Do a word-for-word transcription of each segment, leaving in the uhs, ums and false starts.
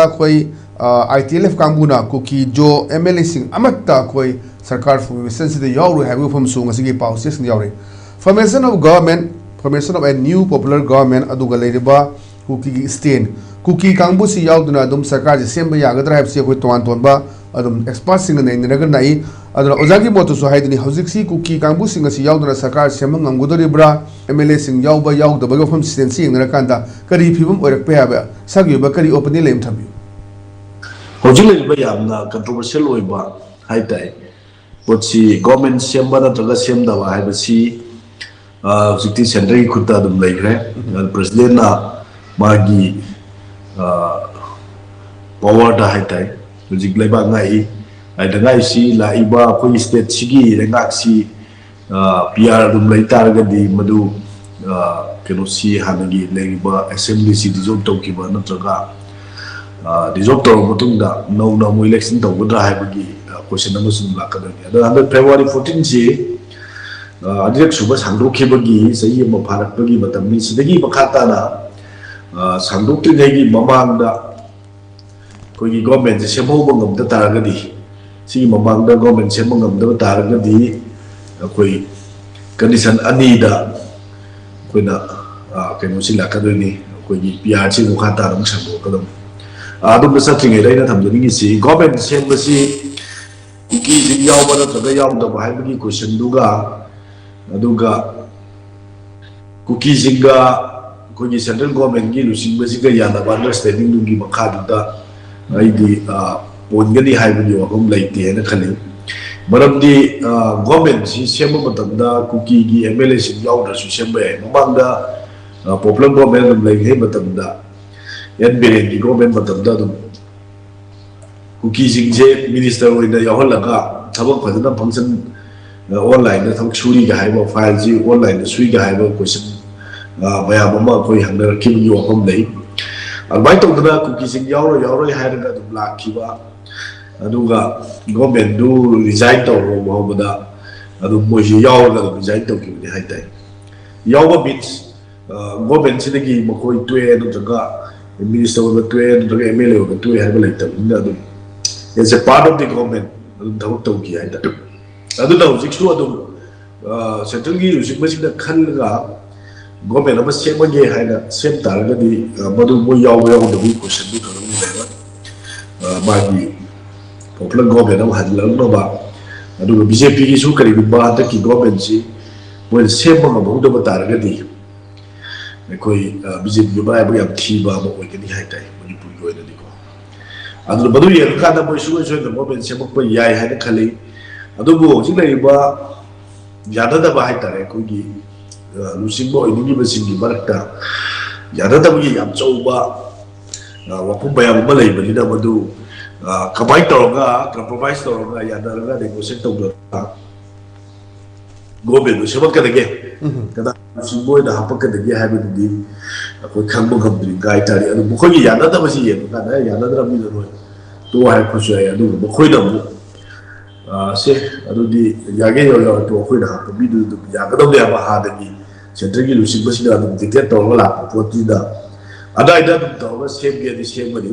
ꯑꯩꯈꯣꯏ ꯑꯥꯏ T L F ꯀꯥꯡꯕꯨꯅ ꯀꯨꯀꯤ ꯖꯣ M L ꯑꯦꯁꯤꯡ ꯑꯃꯠꯇ ꯑꯩꯈꯣꯏ ꯁꯔꯀꯥꯔ ꯐꯣꯔꯃꯦꯁꯟꯁꯤꯗ ꯌꯥꯎꯔꯣꯏ ꯍꯥꯏꯕꯒꯤ ꯋꯥꯐꯝꯁꯨ ꯉꯁꯤꯒꯤ ꯄꯥꯎ ꯆꯦꯁꯤꯡꯗ ꯌꯥꯎꯔꯤ꯫ Formation of government, formation of a new popular government, ꯑꯗꯨꯒ ꯂꯩꯔꯤꯕ ꯀꯨꯀꯤꯒꯤ ꯁ꯭ꯇꯦꯟ, ꯀꯨꯀꯤ ꯀꯥꯡꯕꯨꯁꯤ ꯌꯥꯎꯗꯨꯅ ꯑꯗꯨꯝ ꯁꯔꯀꯥꯔꯁꯤ ꯁꯦꯝꯕ ꯌꯥꯒꯗ꯭ꯔꯥ ꯍꯥꯏꯕꯁꯤ ꯑꯩꯈꯣꯏ ꯇꯣꯉꯥꯟ ꯇꯣꯉꯥꯟꯕ ꯑꯗꯨꯝ ꯑꯦꯛꯁꯄꯥꯔꯠꯁꯤꯡꯒ ꯅꯩꯅꯔꯒ ꯂꯥꯛꯏ꯫ ꯑꯗꯨꯅ ꯑꯣꯖꯥꯒꯤ ꯃꯣꯠꯇꯁꯨ ꯍꯥꯏꯗꯨꯅꯤ, ꯍꯧꯖꯤꯛꯁꯤ ꯀꯨꯀꯤ ꯀꯥꯡꯕꯨꯁꯤꯡ ꯑꯁꯤ ꯌꯥꯎꯗꯨꯅ ꯁꯔꯀꯥꯔ ꯁꯦꯝꯕ ꯉꯝꯒꯗꯧꯔꯤꯕ꯭ꯔꯥ, ꯑꯦꯝ ꯑꯦꯜ ꯑꯦꯁꯤꯡ ꯌꯥꯎꯕ ꯌꯥꯎꯗꯕꯒꯤ ꯋꯥꯐꯝ ꯁꯤꯗꯦꯟꯁꯤ ꯌꯦꯡꯅꯔꯀꯥꯟꯗ ꯀꯔꯤ ꯐꯤꯕꯝ ꯑꯣꯏꯔꯛꯄ ꯌꯥꯕ, ꯏꯁꯥꯒꯤ ꯑꯣꯏꯕ ꯀꯔꯤ ꯑꯣꯄꯤꯅꯤꯌꯟ ꯂꯩ ꯑꯃ ꯊꯝꯕꯤꯌꯨ꯫ ꯍꯧꯖꯤꯛ ꯂꯩꯔꯤꯕ ꯌꯥꯝꯅ ꯀꯟꯇ꯭ꯔꯣꯚꯔꯁꯤꯌꯦꯜ ꯑꯣꯏꯕ ꯍꯥꯏ ꯇꯥꯏ ꯄꯣꯠꯁꯤ, ꯒꯣꯔꯃꯦꯟ ꯁꯦꯝꯕ ꯅꯠꯇ꯭ꯔꯒ ꯁꯦꯝꯗꯕ ꯍꯥꯏꯕꯁꯤ, ꯑ, ꯍꯧꯖꯤꯛꯇꯤ ꯁꯦꯟꯇꯔꯒꯤ ꯈꯨꯠꯇ ꯑꯗꯨꯝ ꯂꯩꯈ꯭ꯔꯦ꯫ ꯄ꯭ꯔꯦꯁꯤꯗꯦꯟꯅ ꯃꯥꯒꯤ, ꯑ, ꯄꯋꯥꯔꯗ ꯍꯥꯏ ꯇꯥꯏ ꯍꯧꯖꯤꯛ ꯂꯩꯕꯥꯛ ꯉꯥꯛꯏ꯫ ꯍꯥꯏꯗ ꯉꯥꯛꯏꯁꯤ ꯂꯥꯛꯏꯕ ꯑꯩꯈꯣꯏꯒꯤ ꯁ꯭ꯇꯦꯠꯁꯤꯒꯤ ꯂꯩꯉꯥꯛꯁꯤ, ꯑ, ꯄꯤ ꯑꯥꯔ ꯑꯗꯨꯝ ꯂꯩ ꯇꯥꯔꯒꯗꯤ ꯃꯗꯨ, ꯑ, ꯀꯩꯅꯣꯁꯤ ꯍꯥꯟꯅꯒꯤ ꯂꯩꯔꯤꯕ ꯑꯦꯁꯦꯝꯕ꯭ꯂꯤꯁꯤ ꯗꯤꯖꯣꯜꯕ ꯇꯧꯈꯤꯕ ꯅꯠꯇ꯭ꯔꯒ, ꯑ, ꯗꯤꯖꯣꯜꯕ ꯇꯧꯔꯕ ꯃꯇꯨꯡꯗ ꯅꯧꯅ ꯑꯃꯨꯛ ꯏꯂꯦꯛꯁꯟ ꯇꯧꯒꯗ꯭ꯔꯥ ꯍꯥꯏꯕꯒꯤ, ꯑ, ꯀꯣꯏꯁꯟ ꯑꯃꯁꯨ ꯑꯗꯨꯝ ꯂꯥꯛꯀꯗꯣꯏꯅꯤ꯫ ꯑꯗꯣ ꯍꯟꯗꯛ ꯐꯦꯕ꯭ꯔꯨꯋꯥꯔꯤ ꯐꯣꯔꯇꯤꯟꯁꯤ, ꯑ, ꯑꯅꯤꯔꯛ ꯁꯨꯕ ꯁꯥꯡꯗꯣꯛꯈꯤꯕꯒꯤ ꯆꯍꯤ ꯑꯃ ꯐꯥꯔꯛꯄꯒꯤ ꯃꯇꯝꯅꯤ꯫ ꯁꯤꯗꯒꯤ ꯃꯈꯥ ꯇꯥꯅ, ꯑ, ꯁꯥꯡꯗꯣꯛꯇ꯭ꯔꯤꯉꯩꯒꯤ ꯃꯃꯥꯡꯗ ꯑꯩꯈꯣꯏꯒꯤ ꯒꯣꯔꯃꯦꯟꯁꯦ ꯁꯦꯝꯍꯧꯕ ꯉꯝꯗ ꯇꯥꯔꯒꯗꯤ, ꯁꯤꯒꯤ ꯃꯃꯥꯡꯗ ꯒꯣꯔꯃꯦꯟ ꯁꯦꯝꯕ ꯉꯝꯗꯕ ꯇꯥꯔꯒꯗꯤ, ꯑꯩꯈꯣꯏ ꯀꯟꯗꯤꯁꯟ ꯑꯅꯤꯗ ꯑꯩꯈꯣꯏꯅ, ꯑ, ꯀꯩꯅꯣꯁꯤ ꯂꯥꯛꯀꯗꯣꯏꯅꯤ, ꯑꯩꯈꯣꯏꯒꯤ ꯄꯤ ꯑꯥꯔꯁꯤ ꯃꯈꯥ ꯇꯥꯅ ꯑꯃꯨꯛ ꯁꯟꯗꯣꯛꯀꯗꯕꯅꯤ꯫ ꯑ, ꯑꯗꯣꯝꯗ ꯆꯠꯇ꯭ꯔꯤꯉꯩꯗ ꯑꯩꯅ ꯊꯝꯖꯅꯤꯡꯉꯤꯁꯤ, ꯒꯣꯔꯃꯦꯟ ꯁꯦꯝꯕꯁꯤ ꯀꯨꯀꯤꯁꯤꯡ ꯌꯥꯎꯕ ꯅꯠꯇ꯭ꯔꯒ ꯌꯥꯎꯗꯕ ꯍꯥꯏꯕꯒꯤ ꯀꯣꯏꯁꯟꯗꯨꯒ, ꯑꯗꯨꯒ ꯀꯨꯀꯤꯁꯤꯡꯒ ꯑꯩꯈꯣꯏꯒꯤ ꯁꯦꯟꯇ꯭ꯔꯦꯜ ꯒꯣꯔꯃꯦꯟꯒꯤ ꯂꯨꯆꯤꯡꯕꯁꯤꯒ ꯌꯥꯅꯕ ꯑꯟꯗꯔꯁꯇꯦꯟꯗꯤꯡꯗꯨꯒꯤ ꯃꯈꯥꯗꯨꯗ ꯑꯩꯗꯤ, ꯑ, ꯄꯣꯟꯒꯅꯤ ꯍꯥꯏꯕꯒꯤ ꯋꯥꯐꯝ ꯂꯩꯇꯦ ꯍꯥꯏꯅ ꯈꯜꯂꯤ꯫ ꯃꯔꯝꯗꯤ, ꯑ, ꯒꯣꯔꯃꯦꯟꯁꯤ ꯁꯦꯝꯕ ꯃꯇꯝꯗ ꯀꯨꯀꯤꯒꯤ ꯑꯦꯝ ꯑꯦꯜ ꯑꯦꯁꯤꯡ ꯌꯥꯎꯗ꯭ꯔꯁꯨ ꯁꯦꯝꯕ ꯌꯥꯏ꯫ ꯃꯃꯥꯡꯗ, ꯑ, ꯄꯣꯄꯨꯂꯔ ꯒꯣꯔꯃꯦꯟ ꯑꯗꯨꯝ ꯂꯩꯔꯤꯉꯩ ꯃꯇꯝꯗ, ꯑꯦꯟ ꯕꯤꯔꯦꯟꯒꯤ ꯒꯣꯔꯃꯦꯟ ꯃꯇꯝꯗ ꯑꯗꯨꯝ ꯀꯨꯀꯤꯁꯤꯡꯁꯦ ꯃꯤꯅꯤꯁꯇꯔ ꯑꯣꯏꯅ ꯌꯥꯎꯍꯜꯂꯒ ꯊꯕꯛ ꯐꯖꯅ ꯐꯪꯁꯟ, ꯑꯣꯟꯂꯥꯏꯟꯗ ꯊꯕꯛ ꯁꯨꯔꯤꯒ ꯍꯥꯏꯕ, ꯐꯥꯏꯜꯁꯤ ꯑꯣꯟꯂꯥꯏꯟꯗ ꯁꯨꯏꯒ ꯍꯥꯏꯕ ꯀꯣꯏꯁꯟ ꯃꯌꯥꯝ ꯑꯃ ꯑꯩꯈꯣꯏ ꯍꯪꯅꯔꯛꯈꯤꯕꯒꯤ ꯋꯥꯐꯝ ꯂꯩ꯫ ꯑꯗꯨꯃꯥꯏꯅ ꯇꯧꯗꯅ ꯀꯨꯀꯤꯁꯤꯡ ꯌꯥꯎꯔꯣꯏ ꯌꯥꯎꯔꯣꯏ ꯍꯥꯏꯔꯒ ꯑꯗꯨꯝ ꯂꯥꯛꯈꯤꯕ, ꯑꯗꯨꯒ ꯒꯣꯔꯃꯦꯟꯗꯨ ꯔꯤꯖꯥꯏꯟ ꯇꯧꯔꯕ ꯐꯥꯎꯕꯗ ꯑꯗꯨꯝ ꯃꯣꯏꯁꯤ ꯌꯥꯎꯔꯒ ꯑꯗꯨꯝ ꯔꯤꯖꯥꯏꯟ ꯇꯧꯈꯤꯕꯅꯤ ꯍꯥꯏ ꯇꯥꯏ꯫ ꯌꯥꯎꯕ ꯃꯤꯟꯁ, ꯒꯣꯔꯃꯦꯟꯁꯤꯗꯒꯤ ꯃꯈꯣꯏ ꯇꯣꯛꯑꯦ ꯅꯠꯇ꯭ꯔꯒ ꯃꯤꯅꯤꯁꯇꯔ ꯑꯣꯏꯕ ꯇꯣꯛꯑꯦ ꯅꯠꯇ꯭ꯔꯒ ꯑꯦꯝ ꯑꯦꯜ ꯑꯦ ꯑꯣꯏꯕ ꯇꯣꯛꯑꯦ ꯍꯥꯏꯕ ꯂꯩꯇꯕꯅꯤꯅ ꯑꯗꯨꯝ as a part of the government ꯑꯗꯨꯝ ꯊꯕꯛ ꯇꯧꯈꯤ ꯍꯥꯏꯇꯥꯔꯦ꯫ ꯑꯗꯨꯅ ꯍꯧꯖꯤꯛꯁꯨ ꯑꯗꯨꯝ ꯁꯦꯟꯇ꯭ꯔꯦꯜꯒꯤ ꯂꯨꯆꯤꯡꯕꯁꯤꯡꯅ ꯈꯜꯂꯒ ꯒꯣꯔꯃꯦꯟ ꯑꯃ ꯁꯦꯝꯃꯒꯦ ꯍꯥꯏꯅ ꯁꯦꯝ ꯇꯥꯔꯒꯗꯤ ꯃꯗꯨ ꯃꯣꯏ ꯌꯥꯎꯕ ꯌꯥꯎꯗꯕꯒꯤ ꯀꯣꯏꯁꯟꯗꯨ ꯊꯣꯏꯗꯣꯛꯅ ꯂꯩꯔꯣꯏ꯫ ꯃꯥꯒꯤ ꯄꯣꯄꯨꯂꯔ ꯒꯣꯔꯃꯦꯟ ꯑꯃ ꯍꯟꯂꯛꯅꯕ, ꯑꯗꯨꯒ ꯕꯤ ꯖꯦ ꯄꯤꯒꯤꯁꯨ ꯀꯔꯤꯒꯨꯝꯕ ꯍꯟꯗꯛꯀꯤ ꯒꯣꯔꯃꯦꯟꯁꯤ ꯃꯣꯏꯅ ꯁꯦꯝꯕ ꯉꯝꯍꯧꯗꯕ ꯇꯥꯔꯒꯗꯤ ꯑꯩꯈꯣꯏ ꯕꯤ ꯖꯦ ꯄꯤꯒꯤ ꯃꯔꯥꯏꯕꯛ ꯌꯥꯝ ꯊꯤꯕ ꯑꯃ ꯑꯣꯏꯒꯅꯤ ꯍꯥꯏꯇꯥꯔꯦ ꯃꯅꯤꯄꯨꯔꯒꯤ ꯑꯣꯏꯅꯗꯤꯀꯣ꯫ ꯑꯗꯨꯅ ꯃꯗꯨ ꯌꯦꯡꯉꯀꯥꯟꯗ ꯃꯣꯏ ꯁꯨꯡꯁꯣꯏ ꯁꯣꯏꯗꯅ ꯒꯣꯔꯃꯦꯟ ꯁꯦꯝꯃꯛꯄ ꯌꯥꯏ ꯍꯥꯏꯅ ꯈꯜꯂꯤ꯫ ꯑꯗꯨꯕꯨ ꯍꯧꯖꯤꯛ ꯂꯩꯔꯤꯕ ꯌꯥꯅꯗꯕ ꯍꯥꯏꯇꯥꯔꯦ ꯑꯩꯈꯣꯏꯒꯤ ꯂꯨꯆꯤꯡꯕ ꯑꯣꯏꯅꯤꯡꯉꯤꯕꯁꯤꯡꯒꯤ ꯃꯔꯛꯇ ꯌꯥꯅꯗꯕꯒꯤ ꯌꯥꯝ ꯆꯥꯎꯕ ꯋꯥꯐꯝ ꯃꯌꯥꯝ ꯑꯃ ꯂꯩꯕꯅꯤꯅ ꯃꯗꯨ ꯀꯃꯥꯏꯅ ꯇꯧꯔꯒ ꯀꯝꯄ꯭ꯔꯣꯃꯥꯏꯁ ꯇꯧꯔꯒ ꯌꯥꯅꯔꯒ ꯅꯦꯒꯣꯁꯤꯌꯦꯠ ꯇꯧꯗꯅ ꯒꯣꯔꯃꯦꯟꯗꯨ ꯁꯦꯝꯃꯛꯀꯗꯒꯦ, ꯀꯗꯥꯏ ꯂꯨꯆꯤꯡꯕ ꯑꯣꯏꯅ ꯍꯥꯞꯄꯛꯀꯗꯒꯦ ꯍꯥꯏꯕꯗꯨꯗꯤ ꯑꯩꯈꯣꯏ ꯈꯪꯕ ꯉꯝꯗ꯭ꯔꯤ ꯀꯥꯏ ꯇꯥꯔꯦ꯫ ꯑꯗꯨ ꯃꯈꯣꯏꯒꯤ ꯌꯥꯅꯗꯕꯁꯤ ꯌꯦꯡꯕ ꯀꯥꯟꯗ ꯌꯥꯅꯗ꯭ꯔꯕꯅꯤꯅ ꯅꯣꯏ ꯇꯣꯛꯑꯣ ꯍꯥꯏꯔꯛꯄꯁꯨ ꯌꯥꯏ꯫ ꯑꯗꯨꯒ ꯃꯈꯣꯏꯅ ꯑꯃꯨꯛ ꯁꯦ ꯑꯗꯨꯗꯤ ꯌꯥꯒꯦ ꯌꯥꯔꯣꯏ ꯑꯗꯨ ꯑꯩꯈꯣꯏꯅ ꯍꯥꯞꯄ ꯃꯤꯗꯨ ꯑꯗꯨꯝ ꯌꯥꯒꯗꯕꯅꯦ ꯍꯥꯏꯕ ꯍꯥꯟꯅꯒꯤ ꯁꯦꯟꯇ꯭ꯔꯦꯜꯒꯤ ꯂꯨꯆꯤꯡꯕꯁꯤꯅ ꯑꯗꯨꯝ ꯗꯤꯛꯇꯦꯠ ꯇꯧꯔꯒ ꯂꯥꯛꯄ ꯄꯣꯠꯇꯨꯗ ꯑꯗꯥꯏꯗ ꯑꯗꯨꯝ ꯇꯧꯔꯒ ꯁꯦꯝꯒꯦꯗꯤ ꯁꯦꯝꯒꯅꯤ꯫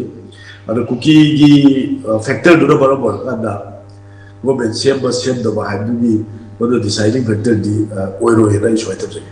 ꯑꯗꯣ ꯀꯨꯀꯤꯒꯤ ꯐꯦꯛꯇꯔꯗꯨꯅ ꯃꯔꯝ ꯑꯣꯏꯔꯀꯥꯟꯗ ꯒꯣꯔꯃꯦꯟ ꯁꯦꯝꯕ ꯁꯦꯝꯗꯕ ꯍꯥꯏꯕꯗꯨꯒꯤ ꯃꯗꯨ ꯗꯤꯁꯥꯏꯗꯤꯡ ꯐꯦꯛꯇꯔꯗꯤ ꯑꯣꯏꯔꯣꯏꯅ ꯑꯩ ꯁꯨꯃꯥꯏꯅ ꯊꯝꯖꯒꯦ꯫